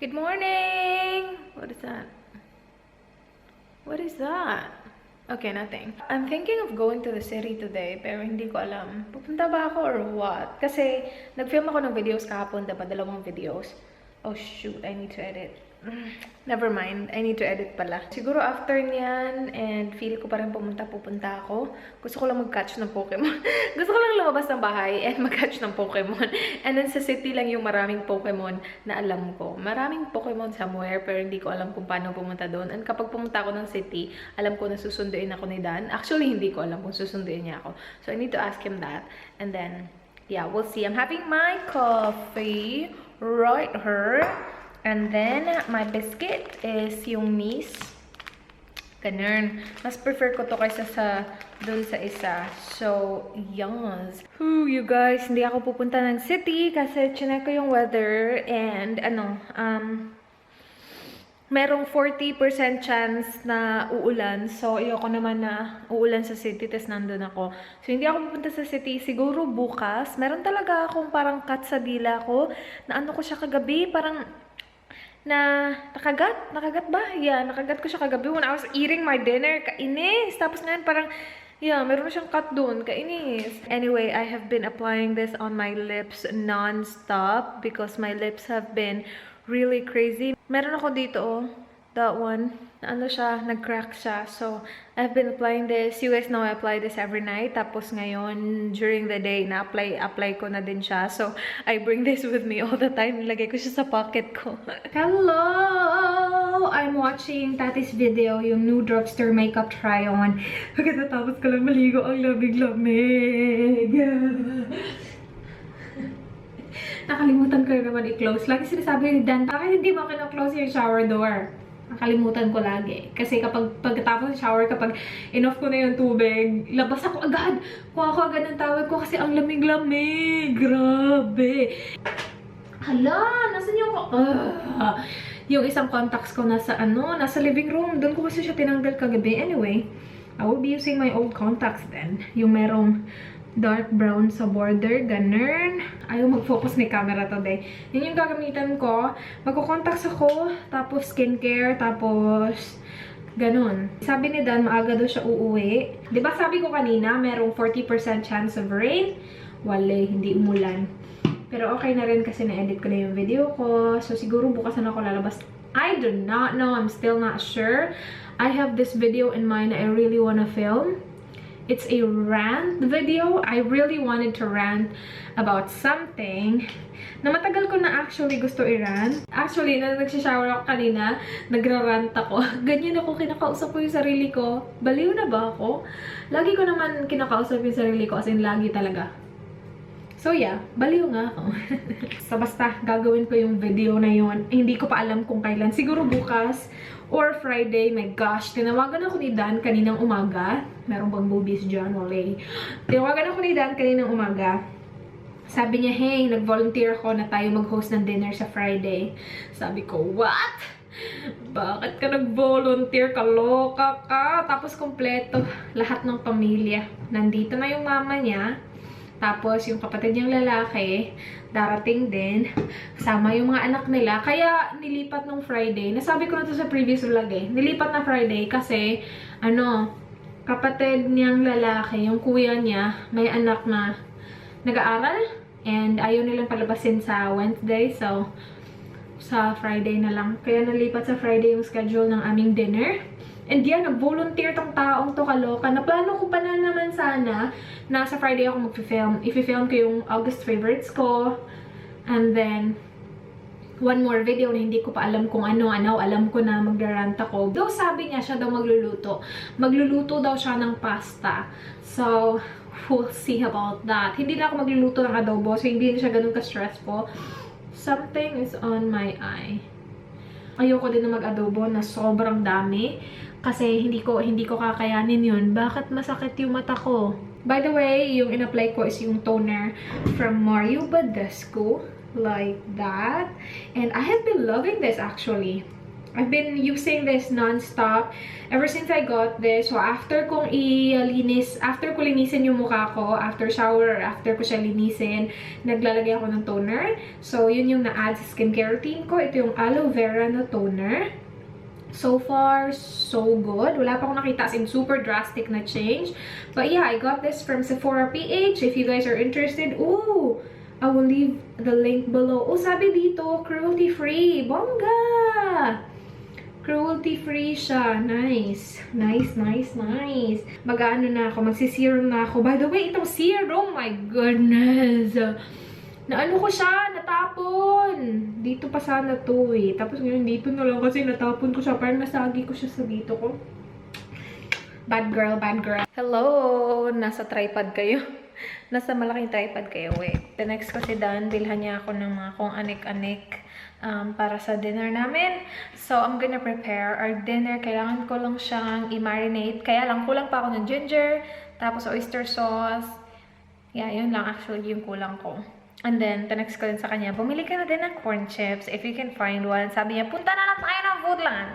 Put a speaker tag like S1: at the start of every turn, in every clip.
S1: Good morning! What is that? What is that? Okay, nothing. I'm thinking of going to the city today, pero hindi ko alam. Pupunta ba ako or what? Kasi, nag-film ako ng videos kahapon, diba? 2 videos. Oh shoot, I need to edit. Never mind, I need to edit pala. Siguro after niyan, and feel ko pa rin pupunta ako. Gusto ko lang mag-catch ng Pokemon. Gusto ko lang lumabas ng bahay and mag-catch ng Pokemon. And then sa city lang yung maraming Pokemon na alam ko. Maraming Pokemon somewhere, pero hindi ko alam kung paano pumunta doon. And kapag pumunta ako ng city, alam ko na susunduin ako ni Dan. Actually, hindi ko alam kung susunduin niya ako. So I need to ask him that. And then, yeah, we'll see. I'm having my coffee right here. And then, my biscuit is yung Miss. Ganun. Mas prefer ko to kaysa sa dun sa isa. So, yes. You guys, hindi ako pupunta ng city kasi chinek ko yung weather and merong 40% chance na uulan. So, ayoko naman na uulan sa city, tas nandun ako. So, hindi ako pupunta sa city. Siguro bukas. Meron talaga akong parang cut sa dila ko. Na ano ko siya kagabi. Parang nakagat ba? Yeah, nakagat ko siya kagabi when I was eating my dinner. Kainis. Tapos ngayon parang, yeah, meron siyang cut doon. Kainis. Anyway, I have been applying this on my lips non-stop because my lips have been really crazy. Meron ako dito, oh. That one. Ano siya, nag-crack siya. So, I've been applying this. You guys know I apply this every night. Tapos ngayon, during the day, na-apply ko na din siya. So, I bring this with me all the time. Nilagay ko siya sa pocket ko. Hello! I'm watching Tati's video, yung new drugstore makeup try-on. Pagkatapos ko lang maligo, ang lamig-lamig. Nakalimutan ko naman i-close. Lagi sinasabi ni Dan, bakit hindi mo kina-close yung shower door? Nakalimutan ko lagi. Kasi pagkatapos ng shower, kapag in-off ko na yung tubig, labas ako agad. Kuha ko agad ng tawag ko kasi ang lamig-lamig. Grabe. Hala, nasan yung... yung isang contacts ko nasa living room. Doon ko kasi siya tinanggal kagabi. Anyway, I will be using my old contacts then. Yung merong dark brown sa border, ganun. Ayaw mag-focus ni camera today. Yun yung gagamitan ko. Magko-contacts ako, tapos skincare, tapos ganun. Sabi ni Dan, maaga daw siya uuwi. Diba sabi ko kanina, merong 40% chance of rain? Wale, hindi umulan. Pero okay na rin kasi na-edit ko na yung video ko. So siguro bukas na ako lalabas. I do not know. I'm still not sure. I have this video in mind that I really wanna film. It's a rant video. I really wanted to rant about something na matagal ko na actually gusto i-rant. Actually, na nagsishower ako kanina, nagra-rant ako. Ganyan ako, kinakausap ko yung sarili ko. Baliw na ba ako? Lagi ko naman kinakausap yung sarili ko, as in lagi talaga. So yeah, baliw nga ako. So basta, gagawin ko yung video na yun. Hindi ko pa alam kung kailan. Siguro bukas or Friday. My gosh, tinawagan ako ni Dan kaninang umaga. Meron bang boobies dyan? Wala. Tinawagan ako ni Dan kaninang umaga. Sabi niya, hey, nag-volunteer ako na tayo mag-host ng dinner sa Friday. Sabi ko, what? Bakit ka nag-volunteer? Kaloka ka. Tapos kompleto, lahat ng pamilya. Nandito na yung mama niya. Tapos, yung kapatid niyang lalaki, darating din. Kasama yung mga anak nila. Kaya, nilipat nung Friday. Nasabi ko na to sa previous vlog eh. Nilipat na Friday kasi, kapatid niyang lalaki, yung kuya niya, may anak na nag-aaral. And, ayaw nilang palabasin sa Wednesday. So, sa Friday na lang. Kaya, nalipat sa Friday yung schedule ng aming dinner. And yeah, nag-volunteer tong taong to, kaloka. Naplano ko pa na naman sana na sa Friday ako mag-film. I-film ko yung August favorites ko. And then, one more video na hindi ko pa alam kung ano-ano. Alam ko na mag-rant ako. Though sabi niya siya daw magluluto. Magluluto daw siya ng pasta. So, we'll see about that. Hindi na ako magluluto ng adobo. So, hindi na siya ganun ka-stressful. Something is on my eye. Ayoko din na mag-adobo na sobrang dami. Kasi hindi ko kakayanin yun. Bakit masakit yung mata ko? By the way, yung in-apply ko is yung toner from Mario Badescu. Like that. And I have been loving this actually. I've been using this non-stop ever since I got this. So, after ko linisin yung mukha ko, after shower or after ko siya linisin, naglalagay ako ng toner. So, yun yung na-add sa skincare routine ko. Ito yung aloe vera na toner. So far, so good. Wala pa akong nakita as in super drastic na change. But yeah, I got this from Sephora PH. If you guys are interested, ooh, I will leave the link below. Oh, sabi dito, cruelty-free. Bongga! Cruelty-free siya. Nice. Nice, nice, nice. Mag-ano na ako. Magsiserum na ako. By the way, itong serum, my goodness. Naano ko siya, natapon. Dito pa sana to eh. Tapos ngayon dito na lang kasi natapon ko siya. Parang nasagi ko siya sa dito ko. Bad girl, bad girl. Hello! Nasa tripod kayo. Nasa malaking tripod kayo. Wait. The next kasi done, bilhan niya ako ng mga kung anik-anik para sa dinner namin. So, I'm gonna prepare our dinner. Kailangan ko lang siyang i-marinate. Kaya lang, kulang pa ako ng ginger. Tapos oyster sauce. Yeah, yun lang actually yung kulang ko. And then, next ko din sa kanya, bumili ka na din ng corn chips if you can find one. Sabi niya, punta na lang tayo ng Foodland.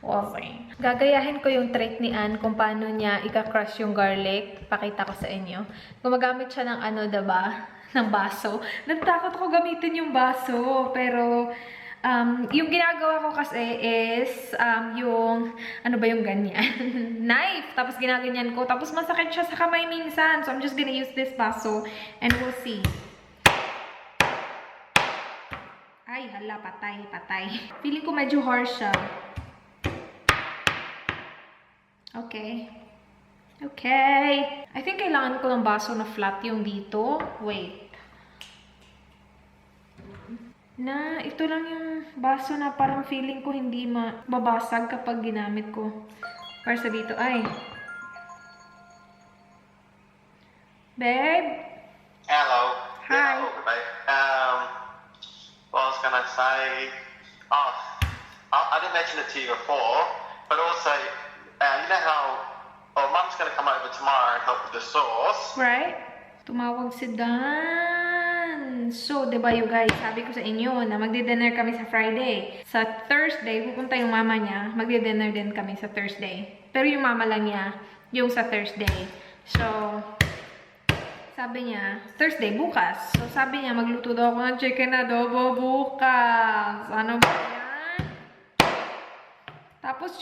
S1: Okay. Gagayahin ko yung trick ni Ann kung paano niya ika-crush yung garlic. Pakita ko sa inyo. Gumagamit siya ng ano, diba? Ng baso. Nagtakot ako gamitin yung baso. Pero, yung ginagawa ko kasi is, yung, ano ba yung ganyan? Knife. Tapos ginaganyan ko. Tapos masakit siya sa kamay minsan. So, I'm just gonna use this baso. And we'll see. Ay, hala, patay, patay. Feeling ko medyo harsh siya. Okay. Okay. I think kailangan ko ng baso na flat yung dito. Wait. Ito lang yung baso na parang feeling ko hindi mababasag kapag ginamit ko. Para sa dito. Ay. Babe?
S2: Hello.
S1: Hi.
S2: Yeah, babe. What I was going to say, I didn't mention it to you before, but also, you know how, Mum's going to come over tomorrow and help with the sauce.
S1: Right? Tumawag si Dan. So, diba you guys, sabi ko sa inyo na magdi-dinner kami sa Friday. Sa Thursday, pupunta yung mama niya, magdi-dinner din kami sa Thursday. Pero yung mama lang niya, yung sa Thursday. So, sabi niya, Thursday, bukas. So, sabi niya, magluto daw ako ng chicken adobo bukas. Ano ba yan? Tapos,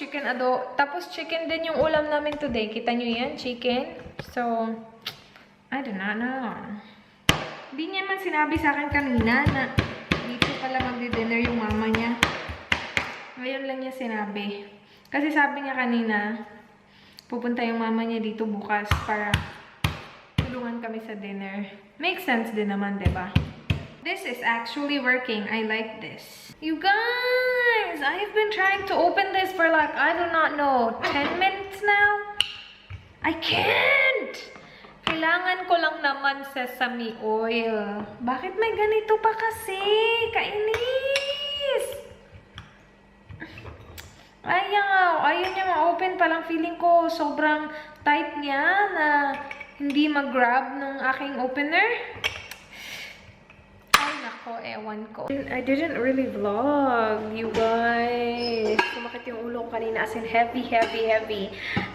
S1: chicken din yung ulam namin today. Kita nyo yan? Chicken. So, I do not know. Hindi niya man sinabi sa akin kanina na dito pala magdi-dinner yung mama niya. Ngayon lang niya sinabi. Kasi sabi niya kanina, pupunta yung mama niya dito bukas para tulungan kami sa dinner. Makes sense din naman, diba? This is actually working. I like this. You guys! I've been trying to open this for like, I do not know, 10 minutes now? I can't! Kailangan ko lang naman sesame oil. Bakit may ganito pa kasi? Kainis! Ayaw niya ma-open. Palang feeling ko sobrang tight niya na hindi mag-grab ng aking opener. Ay, nako, ewan ko. I didn't really vlog, you guys. Sumakit yung ulo ko kanina, as in heavy, heavy, heavy.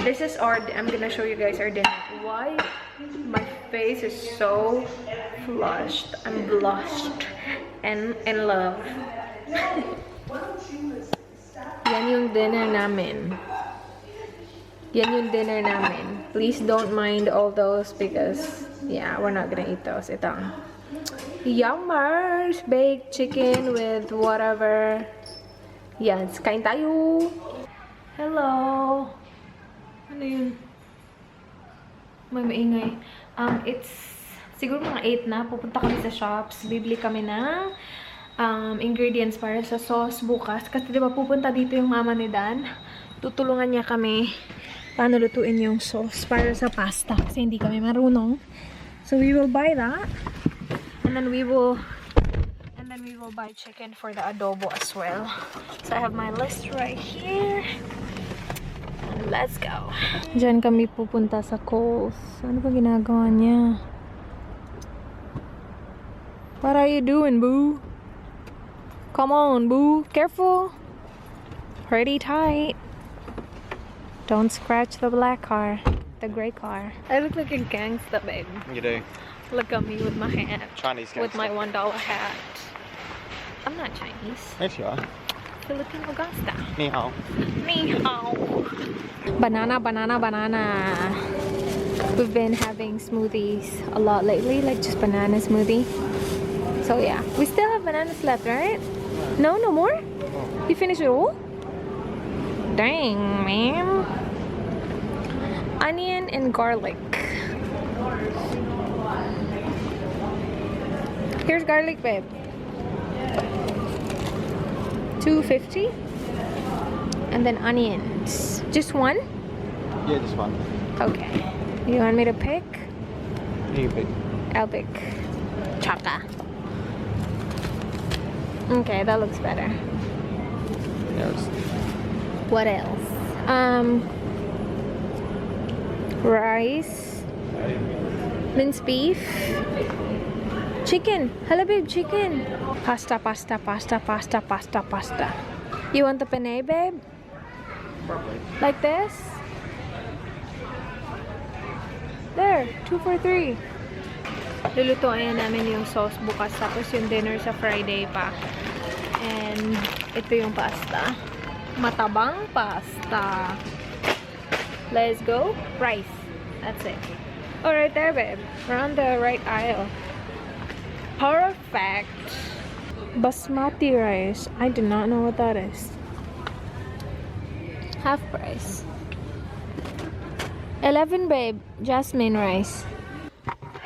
S1: This is I'm gonna show you guys our dinner. Why? My face is so flushed. I'm blushed and in love. Yan yung dinner namin. Yan yung dinner namin. Please don't mind all those because, yeah, we're not gonna eat those. Ito. Yummers! Baked chicken with whatever. Yan. Kain tayo! Hello! Ano yun? May maingay. It's siguro mga 8 na. Pupunta kami sa shops. Bibili kami ng ingredients para sa sauce bukas. Kasi diba pupunta dito yung mama ni Dan. Tutulungan niya kami paano lutuin yung sauce para sa pasta kasi hindi kami marunong. So we will buy that. And then we will buy chicken for the adobo as well. So I have my list right here. And let's go. Diyan kami pupunta sa Kohl's. Ano ba ginagawa niya? What are you doing, boo? Come on, boo. Careful. Pretty tight. Don't scratch the black car. The gray car. I look like a gangsta, babe.
S2: You do.
S1: Look at me with my hat.
S2: Chinese gangster.
S1: With my $1 hat. I'm not Chinese.
S2: Yes, you are.
S1: Filipino gangsta.
S2: Ni hao.
S1: Ni hao. Banana, banana, banana. We've been having smoothies a lot lately, like just banana smoothie. So yeah, we still have bananas left, right? No, no more? You finished it all? Dang, man. Onion and garlic. Here's garlic, babe. $2.50. And then onions. Just one?
S2: Yeah, just one.
S1: Okay. You want me to pick?
S2: You pick.
S1: I'll pick. Chaka. Okay, that looks better.
S2: Yes.
S1: What else? Rice. Minced beef. Chicken. Hello, babe. Chicken. Pasta, pasta, pasta, pasta, pasta, pasta. You want the penne, babe?
S2: Probably.
S1: Like this? There. 2 for 3. Lulutuin namin yung sauce bukas. Tapos yung dinner sa Friday pa. And ito yung pasta. Matabang pasta. Let's go. Rice. That's it. Oh, right there, babe. We're on the right aisle. Perfect. Basmati rice. I do not know what that is. Half price. 11, babe. Jasmine rice.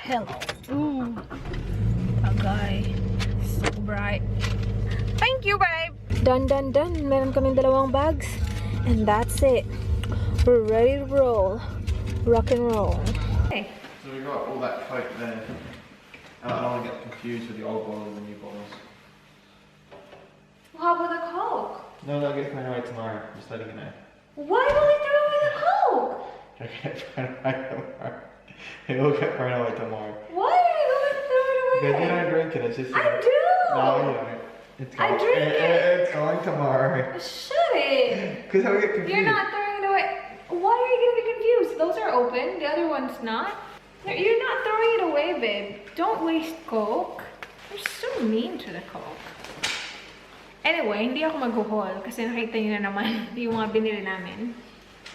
S1: Hello. Ooh. Tagay. So bright. Thank you, babe. Done, done, done. Meron kaming dalawang bags. And that's it. We're ready to roll. Rock and roll. Hey.
S2: So we got all that coke there. And I don't want to get confused with the old bottles and the new bottles.
S1: How about the Coke?
S2: No, they'll get thrown away tomorrow. Just letting you know.
S1: Why will they throw away the Coke?
S2: They'll get thrown away tomorrow. They will get thrown away tomorrow.
S1: Why are you going to throw it away?
S2: Because you don't drink it, it's just...
S1: I do!
S2: No, you don't. It's
S1: I
S2: going,
S1: drink it.
S2: It's going tomorrow.
S1: Shut it!
S2: Because I'll get confused.
S1: You're not throwing it away. Why are you going to be confused? Those are open, the other one's not. You're not throwing it away, babe. Don't waste Coke. You're so mean to the Coke. Anyway, hindi ako mag-haul kasi nakita niyo na naman yung mga binili namin.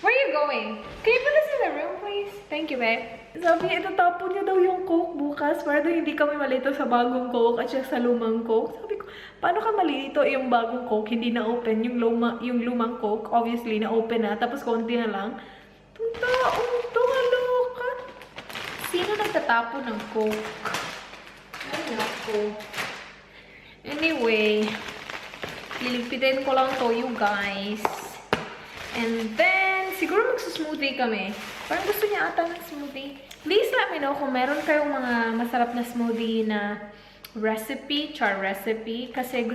S1: Where are you going? Can you put us in the room, please? Thank you, babe. Sabi niya, itatapon niya daw yung Coke bukas para daw hindi kami malito sa bagong Coke at sa lumang Coke. Sabi ko, paano ka malito yung bagong Coke? Hindi na open. Yung lumang Coke, obviously, na open na. Tapos konti na lang. Itong taong to, maloka. Sino nagtatapon ng Coke? Ay, naku. Anyway, liligpitin ko lang to, you guys. And then, siguro magsusmoothie kami. Parang gusto niya ata ng smoothie. Please let me know kung meron kayong mga masarap na smoothie na recipe, char recipe. Kasi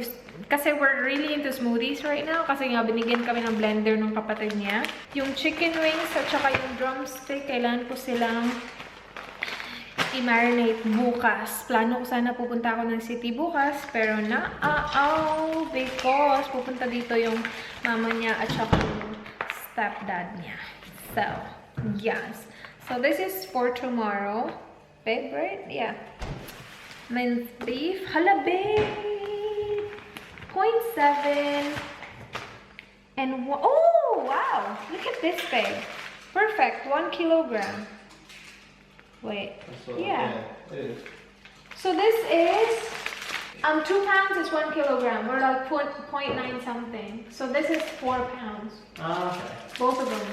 S1: we're really into smoothies right now. Kasi nga, binigyan kami ng blender ng kapatid niya. Yung chicken wings at saka yung drumstick, kailangan ko silang i-marinate bukas. Plano ko sana pupunta ako ng city bukas, pero because pupunta dito yung mama niya at saka yung stepdad niya. So, yes. So, this is for tomorrow. Babe, right? Yeah. Minced beef. Hala, babe! 0.7. And, oh, wow! Look at this, babe. Perfect. 1 kilogram. Wait. Yeah.
S2: It is.
S1: So this is 2 pounds is 1 kilogram. We're like 0.9 something. So this is 4 pounds.
S2: Okay.
S1: Both of them.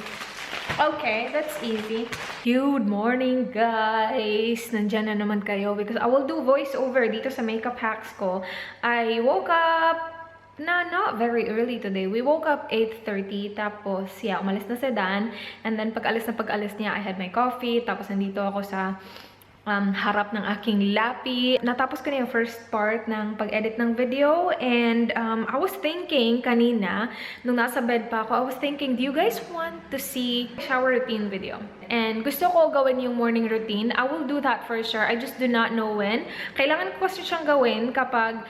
S1: Okay, that's easy. Good morning, guys. Nandyan na naman kayo because I will do voiceover dito sa makeup hacks ko. I woke up not very early today. We woke up 8:30. Tapos, yeah, umalis na si Dan. And then, pag-alis niya, I had my coffee. Tapos, nandito ako sa harap ng aking lapi. Natapos ko na yung first part ng pag-edit ng video. And, I was thinking kanina, nung nasa bed pa ako, I was thinking, do you guys want to see shower routine video? And gusto ko gawin yung morning routine. I will do that for sure. I just do not know when. Kailangan ko kasi siyang gawin kapag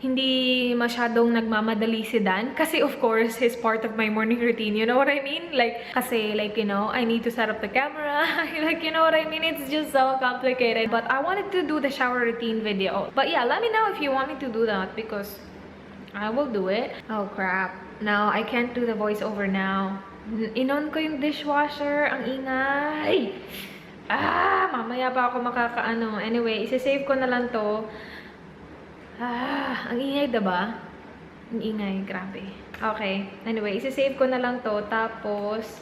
S1: hindi masyadong nagmamadali si Dan. Kasi of course, he's part of my morning routine. You know what I mean? Like, kasi like, you know, I need to set up the camera. Like, you know what I mean? It's just so complicated. But I wanted to do the shower routine video. But yeah, let me know if you want me to do that because I will do it. Oh crap. Now, I can't do the voiceover now. Inon ko yung dishwasher. Ang ingay. Mamaya pa ako makakaano. Anyway, isa-save ko na lang to. Ang ingay, diba? Ang ingay, grabe. Okay. Anyway, isa-save ko na lang to. Tapos,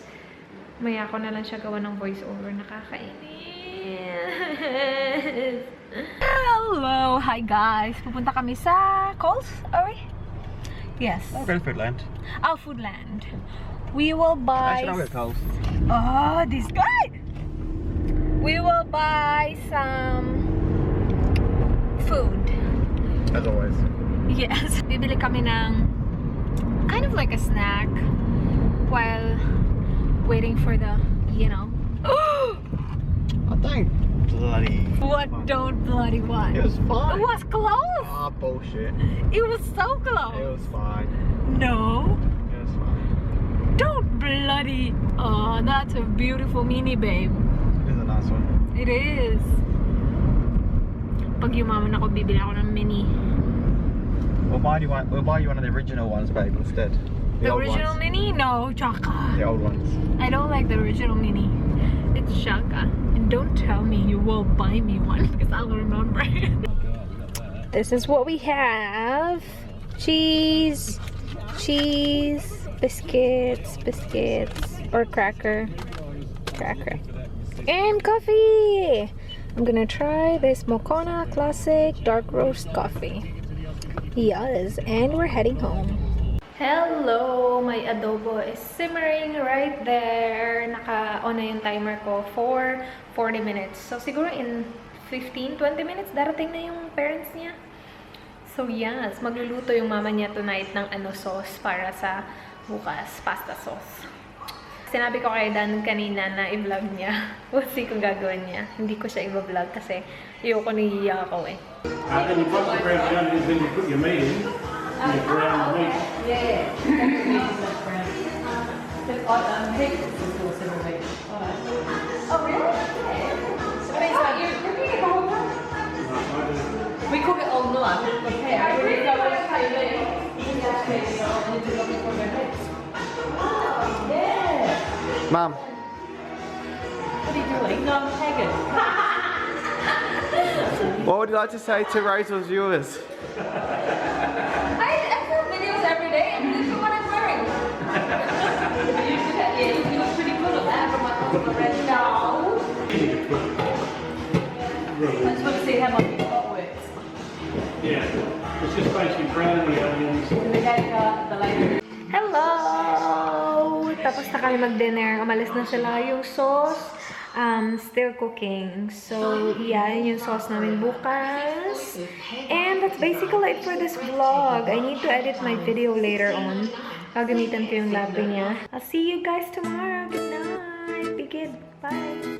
S1: maya ko na lang siya gawa ng voiceover. Nakakainis. Hello! Hi guys! Pupunta kami sa Coles? Are we? Yes.
S2: I'll go to Foodland.
S1: Oh, Foodland. We will buy...
S2: Actually, I'll go to Coles.
S1: Oh, this guy! We will buy some food.
S2: As always.
S1: Yes. Bibili kami ng kind of like a snack while waiting for the, you know.
S2: Oh, don't bloody...
S1: What don't bloody what?
S2: It was fine.
S1: It was close.
S2: Ah, bullshit.
S1: It was so close.
S2: It was fine.
S1: No.
S2: It was fine.
S1: Don't bloody. Oh, that's a beautiful mini, babe.
S2: It is a nice one.
S1: It is. Pag yumaman ako, bibili ako ng mini.
S2: We'll buy you one of the original ones, babe, instead.
S1: The
S2: old
S1: original
S2: ones.
S1: mini? No, Chaka.
S2: The old ones.
S1: I don't like the original mini. It's Chaka. And don't tell me you will buy me one because I'll remember. This is what we have. Cheese, biscuits, or cracker, and coffee. I'm gonna try this Moccona Classic Dark Roast Coffee. Yes, and we're heading home. Hello! My adobo is simmering right there. Naka-on na yung timer ko for 40 minutes. So, siguro in 15-20 minutes, darating na yung parents niya. So, yes. Magluluto yung mama niya tonight ng sauce para sa bukas. Pasta sauce. Sinabi ko kay Dan kanina na i-vlog niya. We'll see kung gagawin niya. Hindi ko siya i-vlog kasi ayoko nahihiya ako eh.
S3: And you put the bread down is when you put your meat in. You brown the meat.
S4: Yeah. Oh, really? So it's like you're cooking it the whole time? We cook it all night. Okay, I really go with TV. You just take it on and do it for your head. Oh, yeah.
S2: Mum.
S4: What are you doing? No, I'm tagging.
S2: What would you like to say to Rhazel's viewers?
S4: I film videos every day and look at what I'm wearing. You look pretty cool with that from my red doll. I just want to see how my TikTok works.
S3: Yeah. It's just basically brown the onions.
S4: The guy the later.
S1: Hello! Tapos na kami mag-dinner. Umalis na sila yung sauce. Still cooking. So, yeah, yun yung sauce namin bukas. And that's basically it for this vlog. I need to edit my video later on. Gagamitan ko yung labi niya. I'll see you guys tomorrow. Good night. Be good. Bye.